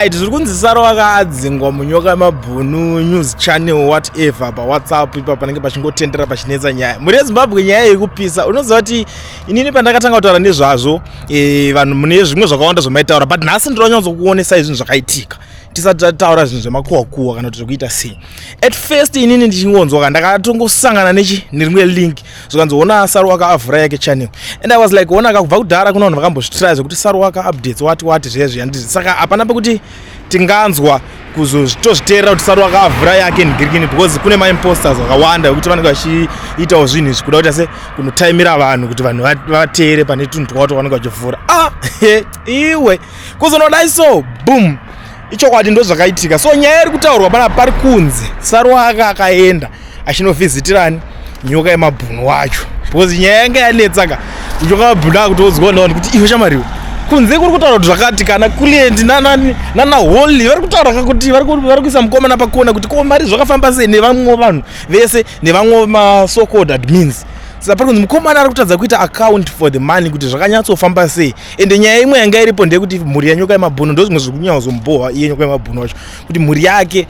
Right, zviri kunzi Saro akadzingwa munyoka yemabhunu news channel whatever pawhatsapp ipa panenge pachingotendera pachinetsa nyaya mhuri yezimbabwe nyaya yekupisa unoziva kuti inini pandakatanga kutaura nezvazvo eh, vanhu mune zvimwe zvakawanda zvamaitaura but nhasi ndinonyatsokuonesai zvinhu zvakaitika tisati tataura zvinhu zvemakuhwakuhwa kana kuti zvekuita sei. At first inini ndichingonzwa ka ndakatongosangana nechi nerimwe link zvikanzi ona Saruwaka avhura yake channel and I was like ona ka kubva kudhara kuna vanhu vakambozvitry zvekuti Saruwaka updates wati wati zviya zviya ndizvi saka hapana pekuti tinganzwa kuzotozviteerera kuti Saruwaka avhura yake ndigirikini because kune maimposters vakawanda vekuti vanenge vachiitawo zvinhu izvi kuda kuita se kunotaimira vanhu kuti vanhu vateere pane tunhu twavo twavanenge vachivhura. Ah, iwe kuzonodai so boom, ichokwadi ndo zvakaitika. So nyaya iri kutaurwa pana pari kunzi Saruwaka akaenda achinovhizitirani nyoka yemabhunu wacho because nyaya yanga yanetsaka nyoka yemabhunu akutoudzwa navanhu kuti iwe shamariwe kunze kuri kutaura kuti zvakati kana kuliendi nana holy vari kutaura kakuti vari kuisa mukomana pakona kuti ko mari zvakafamba sei nevamwe vanhu vese nevamwe masocalled admins. Saka pari kunzi mukomana ari kutadza kuita account for the money kuti zvakanyatsofamba sei. Ende nyaya imwe yanga iripo ndeyekuti mhuri yanyoka yemabhunu ndo zvimwe zviri kunyanyozombohwa iye nyoka yemabhunu wacho kuti mhuri yake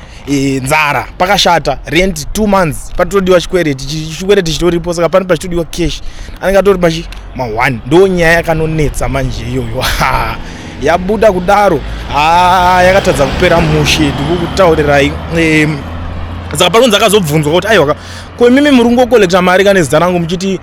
nzara pakashata rent 2 months patotodiwa chikwereti chikwereti chitoripo saka pane pachitodiwa cash anenge atori pachi ma1 ndo nyaya yakanonetsa manje iyoyo yabuda kudaro ha yakatadza kupera mushe ndikukutaurirai. Saka panonzi akazobvunzwa kuti aiwa ko imimi muri kungokolekta mari kane zita rangu muchiti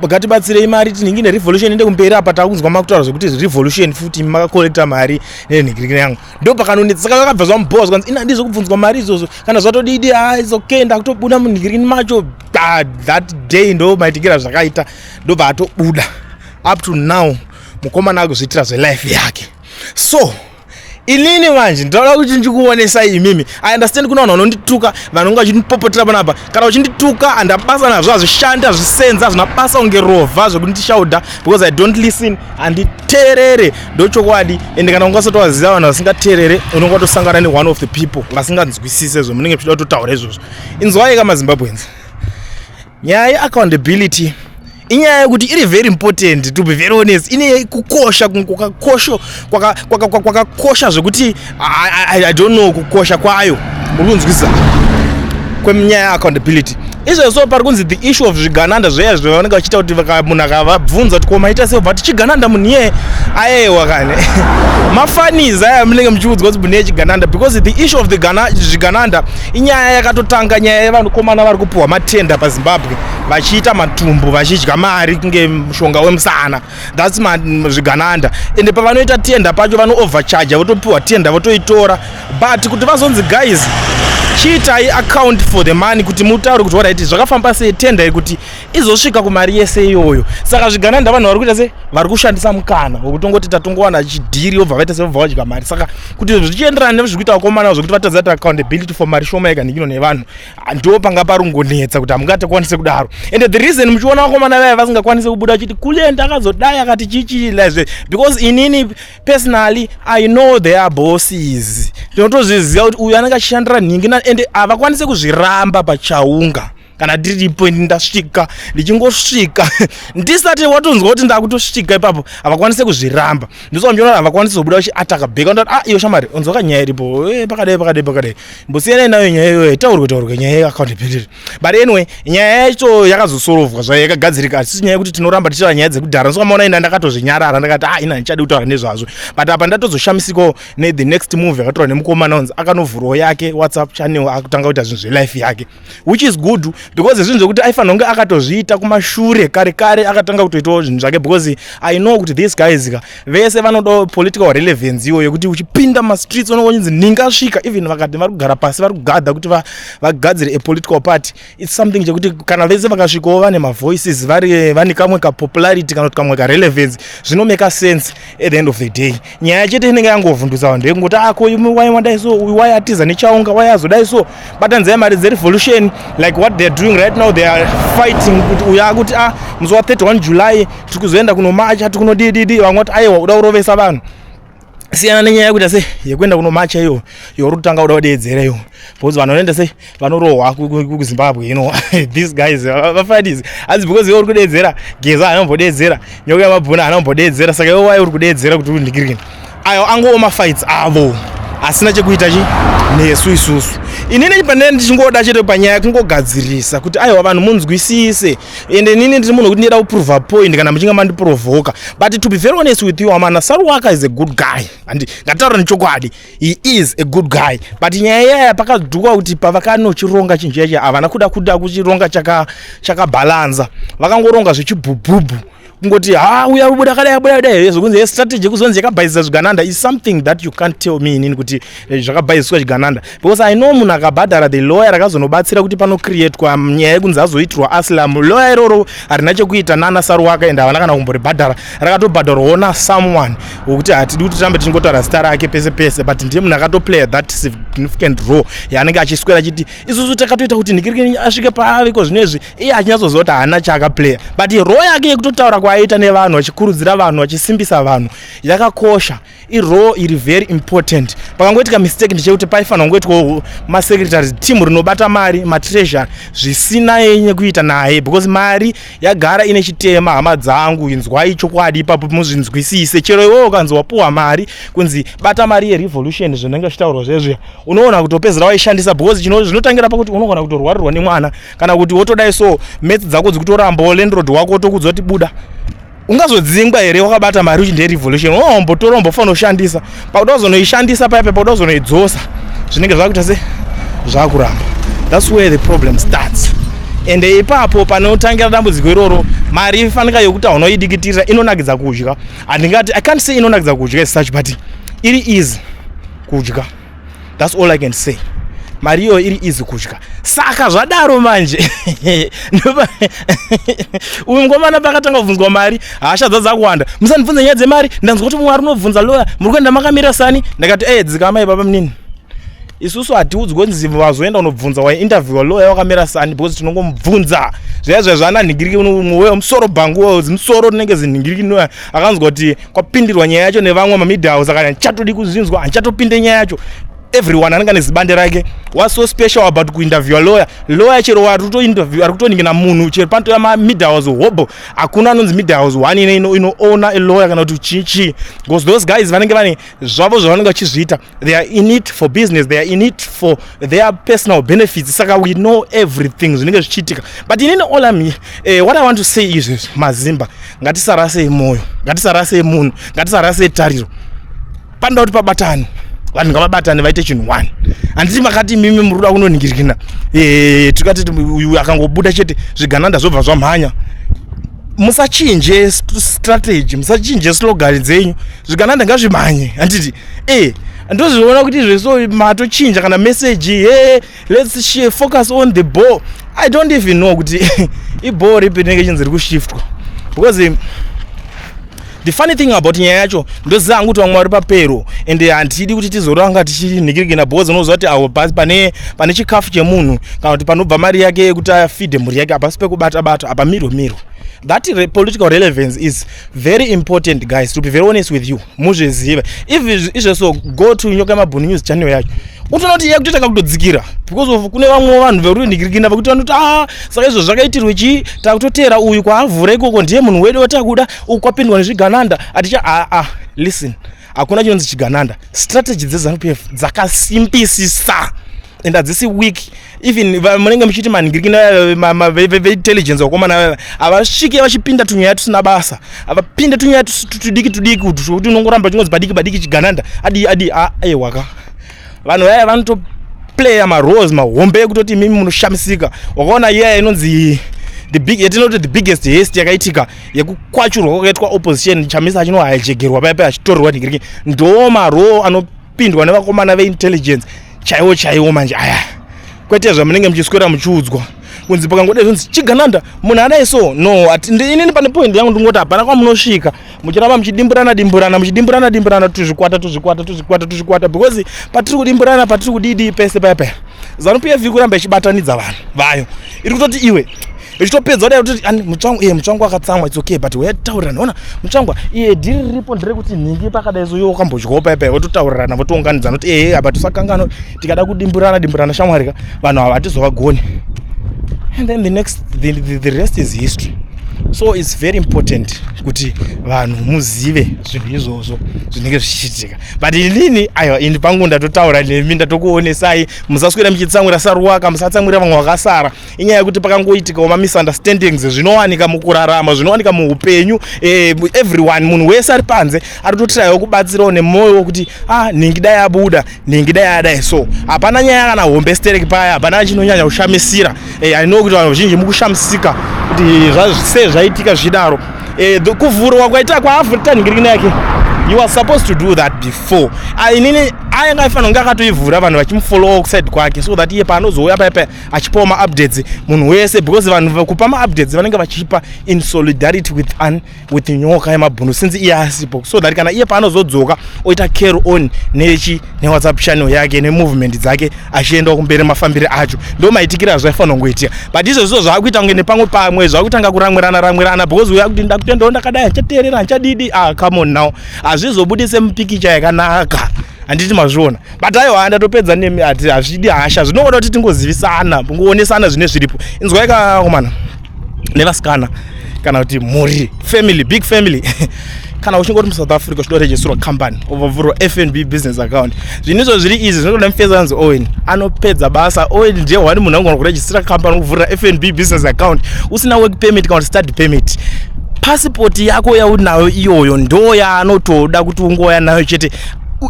ngatibatsirei mari tinhingi nerevolution ende kumberi apa takunzwa makutaura zvekuti revolution futi makakolekta mari nenhingirikini yangu ndo pakanonetsa. Saka vakabva zvamubhowa zvikanzi ina handizvo kubvunzwa mari izvozvo kana zvatodidi ah, it's okay ndakutobuda munhingirikini macho. That day ndo maitikira zvakaita ndobva atobuda. Up to now mukomana akuzviitira zvelife yake. So inini manje ndinoda kuti ndikuonesai imimi. I understand kuna vanhu vanondituka vanonge vachindipopotera panapa. Kana uchindituka handabasa nazvo, hazvishandi, hazvisenza, hazvina basa kunge rovha zvekundishaudha because I don't listen, handiteerere ndochokwadi. Ende kana ungasati waziva vanhu vasingateerere unonge watosangana neone of the people vasinganzwisise zvamunenge muchida kutotaura izvozvo. Inzwai ka maZimbabweans, nyaya yeaccountability inyaya yekuti iri very important, to be very honest. Ine kukosha kwakakosha zvekuti I don't know kukosha kwayo. Muri kunzwisisa kwenyaya yeaccountability izvozvo pari kunzi the issue of zvigananda zveya zvavanenge vachiita kuti munhu akavabvunza kuti ko maita sei bva chigananda munhu iyeye ayewa kane mafanizi aya munenge muchiudzwa kuti munhu iye chigananda because the issue of the zvigananda inyaya yakatotanga nyaya yevakomana vari kupiwa matenda paZimbabwe vachiita matumbu vachidya mari kunge mushonga wemusana. That's zvigananda. Ende pavanoita tenda pacho vano overcharge votopiwa tenda votoitora but kuti vazonzi guys chiitai account for the money kuti mutaure kuti alright zvakafamba sei tenda iri kuti izosvika kumari yese iyoyo. Saka zvigananda vanhu vari kuita se vari kushandisa mukana wekutongoti tatongowana chidhiri vobva vaita sevobva vadya mari. Saka kuti zvichienderana nezviri kuita vakomana zvekuti vatadza kuti accountability for mari shoma yekanhikino nevanhu ndo panga parungonetsa kuti hamungatikwanise kudaro. And the reason muchiona vakomana vaya vasingakwanise kubuda vachiti kulend akazodai akati chichi like because inini personally I know their bosses, ndinotozviziva kuti uyu anenge achishandira nhingi ende havakwanise kuzviramba pachaunga. Kana ndiripo ndasvika ndichingosvika ndisati watonzwa kuti ndakutosvika ipapo havakwanise kuzviramba. Ndosaka muchiona havakwanisi kuzobuda vachiataka bheka ndati ah iyo shamari onzwa kanyaya iripo pakadai pakadai pakadai mbosiyanai nayo nyaya iyoyo taurwe taurwe nyaya yeaccountability. But anyway nyaya yacho yakazosorovwa zvayo yakagadzirika. Hatisi nyaya yekuti tinoramba tichitaura nyaya dzekudhara. Ndosaka maona ina ndakatozvinyarara ndakati ah ina ndichadi kutaura nezvazvo. But apa ndatozoshamisikawo nethe next move yakatorwa nemukomana unzi akanovhurawo yake WhatsApp channel akutanga kuita zvinhu zvelife yake which is good because zvinhu zvekuti aifanira kunge akatozviita kumashure kare kare akatanga kutoitawo zvinhu zvake because I know kuti these guys ka vese vanoda political relevance iyoyo yekuti uchipinda mumastreets unongonzi ningasvika even vakati vari kugara pasi vari kugadha kuti vagadzire a political party. It's something chekuti kana vese vakasvikawo vane mavoices vari vane kamwe kapopularity kana kuti kamwe karelevance zvinomeka sense at the end of the day. Nyaya chete inenge yangovhundutsa vanhu ndeyekungoti ah ko wai wadai so uyu wai atiza nechaunga wai azodai so batanzai mari dzerevolution like what they are doing right now. They are fighting kuti uyu akuti ah musi wa 31 July tiri kuzoenda kunomacha tiri kunodididi vamwe vati aiwa uda kurovesa vanhu siyana nenyaya yekuita sei yekuenda kunomacha iyo youri kutanga kuda kudeedzera iyo because vanhu vanoenda sei vanorohwa kuZimbabwe, you know these guys vafanisi hanzi because iwe uri kudeedzera Geza anombodeedzera nyoka yamabhuna anombodeedzera saka iwe wai uri kudeedzera kuti undikirikini ayo angooma fights avo. Asina chekuita chi nesu isusu. Inini pane ndichingoda chete panyaya kungogadzirisa kuti aiwa, vanhu munzwisise. Ende inini ndiri munhu wekuti ndinoda kuprova point kana muchinge mandiprovoka. But to be very honest with you, amana, Saruwaka is a good guy. Handi ngataura nechokwadi, he is a good guy. But nyaya iyaya pakadhukwa kuti pavakanochironga chinhu chiya chiya, havana kuda kuchironga chakabhalanza. Vakangoronga zvechibhubhubhu, kungoti ha, uya buda kadai, buda dai, zvokunzi strategy kuzonzi yakabhaizisa zvigananda is something that you can't tell me inini kuti zvakabhaiziswa zvigananda, because I know munhu akabhadhara the lawyer rakazonobatsira kuti panocreatwa nyaya yekunzi azoitirwa asylum. Lawyer iroro harina chekuita nana Saruwaka, ende havana kana kumboribhadhara. Rakatobhadharwawo nasomeone wekuti hatidi kuti tirambe tichingotaura zita rake pese pese, but ndiye munhu akatoplaya that significant role yaanenge achiswera achiti isusu takatoita kuti Nhikirikini asvike paaveko zvinezvi, iye achinyatsoziva kuti haana chaakaplaya. But role yake yekutotaura kwaaita nevanhu, achikurudzira vanhu, achisimbisa vanhu, yakakosha. Irole iri very important. Pakangoitika mistake ndechekuti paifanira kungoitwawo masecretary team rinobata mari, matreasury, zvisina yenye kuita naye, because mari yagara ine chitema. Hama dzangu, inzwai chokwadi ipapo muzvinzwisise. Chero iwewo ukanzi wapuwa mari kunzi bata mari yerevolution, zvinenge zvichitaurwa zvezviya, unoona kutopedzera waishandisa, because zvinotangira pakuti unogona kutorwarirwa nemwana, kana kuti wotodai so maths dzako dzikutorambawo, landlord wako otokudza kuti buda. Ungazodzingwa here wakabata mari uchi nderevolution? Unombotora, umbofanira kushandisa. Pakuda kuzonoishandisa paya, pakuda kuzonoidzosa, zvinenge zvakuita se zvakuramba. That's where the problem starts. Ende ipapo panotangira dambudziko iroro. Mari ifanika yokuti haunoidikitirira, inonakidza kudya. Handingati, I can't say inonakidza kudya as such, but iri easy kudya. That's all I can say. Mari iyoyo iri easy kudya. Saka zvadaro manje, uyu mukomana pakatanga kubvunzwa mari, hasha dzadzakuwanda. "Musandibvunze nyaya dzemari. Ndanzwa kuti mwari unobvunza lawyer, muri kuenda makamira sani?" Ndakati, "E, dzikamai baba munini. Isusu hatiudzwi kunzi wazoenda unobvunza, wainterviewa lawyer wakamira sani, because tinongomubvunza zviya zviya zvaananhingiriki musoro bhangu zimusoro rinenge zinhingiriki." Noya akanzwa kuti kwapindirwa nyaya yacho nevamwe mamedia house, akati, "Handichatodi kuzvinzwa, handichatopinde nyaya yacho." Everyone anenge ane zibande rake. What's so special about kuinterviewa lawyer? Lawyer chero wari kutointerview, ari kutoningina munhu, chero panotoya mamedia house hobo, hakuna anonzi media house one inoona a lawyer kana kuti chii chii, because those guys vanenge vane zvavo zvavanenge vachizviita. They are in it for business, they are in it for their personal benefits. Saka we know everything zvinenge zvichiitika. But inini all what I want to say izvezvi, mazimba, ngatisarasei mwoyo, ngatisarasei munhu, ngatisarasei tariro. Panoda kuti pabatane vanhu, ngavabatane vaite chinhu one. Handiti makati mimi muri kuda kunoningirikina? Tikati uyu akangobuda chete, zvigananda zvobva zvamhanya. Musachinje strategy, musachinje slogan dzenyu. Zvigananda ngazvimhanye, handiti? Ndozviona kuti izveso matochinja kana message he, "Let's share, focus on the ball." I don't even know kuti iball ripi rinenge chinzi riri kushiftwa, because the funny thing about nyaya yacho, ndoziva hangu kuti vamwe vari papero, ende handidi kuti tizoranga tichinhikirikina, because unoziva kuti awo pane chikafu chemunhu, kana kuti panobva mari yake yekuti afidhe mhuri yake, hapasi pekubata bata, apa miro miro. That political relevance is very important, guys. To be very honest with you, muzvizive. If izveso, go to Nyoka Mabhunu News channel yacho, utoona kuti yakutoita kutodzikira because of kune vamwe vanhu verunhikirikina vekuti vanoti, "A, saka izvo zvakaitirwe chii? Takutoteera uyu kwaavhura ikoko, ndiye munhu wedu watakuda. Uku kwapindwa nezvigananda, aticha." Aa, listen, hakuna chinonzi chigananda. Strategy dzeZANU PF dzakasimbisisa and hadzisi weak. Even munenge muchiti manhingirikina veintelligence, vakomana havasvike vachipinda tunyaya tusina basa. Havapinde tunyaya tudiki tudiki kuti unongoramba chingonzi padiki padiki, chigananda adi adi. Aiwaka, vanhu vaya vanotoplaya maroles mahombe ekutoti imimi munoshamisika. Wakaona iyaya inonzi the big, yatinoti the biggest heist yakaitika, yekukwachurwa kwakaitwa opposition, Chamisa achinohijegerwa paya paya, achitorerwa nhingiriki. Ndo marole anopindwa nevakomana veintelligence chaiwo chaiwo manje aya, kwete zvamunenge muchiswera muchiudzwa kunzi pakangoda zvonzi chigananda, munhu adai. So no, inini pane point yangu ndingoti hapana kwamunosvika muchiramba muchidimburana dimburana, muchidimburana dimburana, tuzvikwata tuzvikwata tuzvikwata tuzvikwata, because patiri kudimburana, patiri kudidi pese paya paya, ZANU PF iri kuramba ichibatanidza vanhu vayo. Iri kutoti iwe ichitopedza kudai kutoti ani Mutsvangwa, iye Mutsvangwa akatsamwa, it's okay, but wetaurirana. Ona Mutsvangwa, iye dhiri riripo nderekuti nhingi pakadai so, iwe wakambodyawo paya paya, votoutaurirana, votounganidzana kuti ehe, apa tisakangano. Tikada kudimburana dimburana, shamwari ka, vanhu ava hatizovagoni. And then the rest is history. So it's very important kuti vanhu muzive zvinhu izvozvo zvinenge zvichiitika. But inini, aiwa, ini pangu ndatotaura nemi, ndatokuonesai. Musaswera muchitsamwira Saruwaka, musatsamwira vamwe vakasara. Inyaya yekuti pakangoitikawo mamisunderstandings, zvinowanika mukurarama, zvinowanika muupenyu. Everyone, munhu wese ari panze ari kutotrayawo kubatsirawo nemwoyo wekuti, ah, nhingi dai abuda, nhingi dai adai. So hapana nyaya kana hombe stereki paya, hapana chinonyanya kushamisira. I know kuti vanhu vazhinji mukushamisika kuti sei zvaitika zvidaro. Kuvhurwa kwaita kwaavhurita nhingirikini yake, you are supposed to do that before. Ah, inini ayanga aifanira kunge akatoivhura, vanhu vachimufollowa kuside kwake, so that iye paanozouya paya achipawo maupdates munhu wese, because vanhu kupa maupdates vanenge vachipa in solidarity with Nyoka Yemabhunu, since iye asipo, so that kana iye paanozodzoka oita carry on nechi neWhatsApp channel yake nemovement dzake, achiendawo kumberi. Mafambire acho ndo maitikiro azvaifanira kungoitika. But izvozvo zvaakuita kunge nepamwe pamwe zvakutanga kuramwirana ramwirana, because uya kuti ndakutendawo, ndakadai, handichateerera, handichadidi. Ah, come on now, hazvizobudise mupikicha yakanaka, handiti mazviona? But aiwa, ndatopedza nemi. Ati hazvidi hasha, zvinongoda kuti tingozivisana, kungoonesana zvine zviripo. Inzwai kakomana nevasikana, kana kuti mhuri, family, big family, kana uchingori muSouth Africa uchida kuregisterwa company, ubva FNB business account, zvinhu izvo zviri easy. Zvinotoda mufeza anzi Owen, anopedza basa. Owen ndiye one munhu angona kurejistira company, kuvhurira FNB business account usina work permit kana kuti study permit. Pasipoti yako yaunayo iyoyo ndo yaanotoda kuti ungoya nayo chete,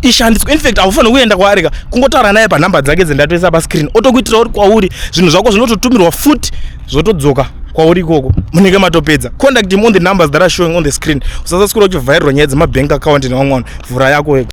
ishandiswe. In fact, haufaniri kuenda kwaari ka, kungotaura naye panhamba dzake dzendatoisa pascreen, otokuitira uri kwauri. Zvinhu zvako zvinototumirwa futi, zvotodzoka kwauri ikoko, munenge matopedza. Contact him on the numbers that are showing on the screen. Usasaswera uchivhairirwa nyaya dzemabank account nevamwe vanhu. Vhura yako wega.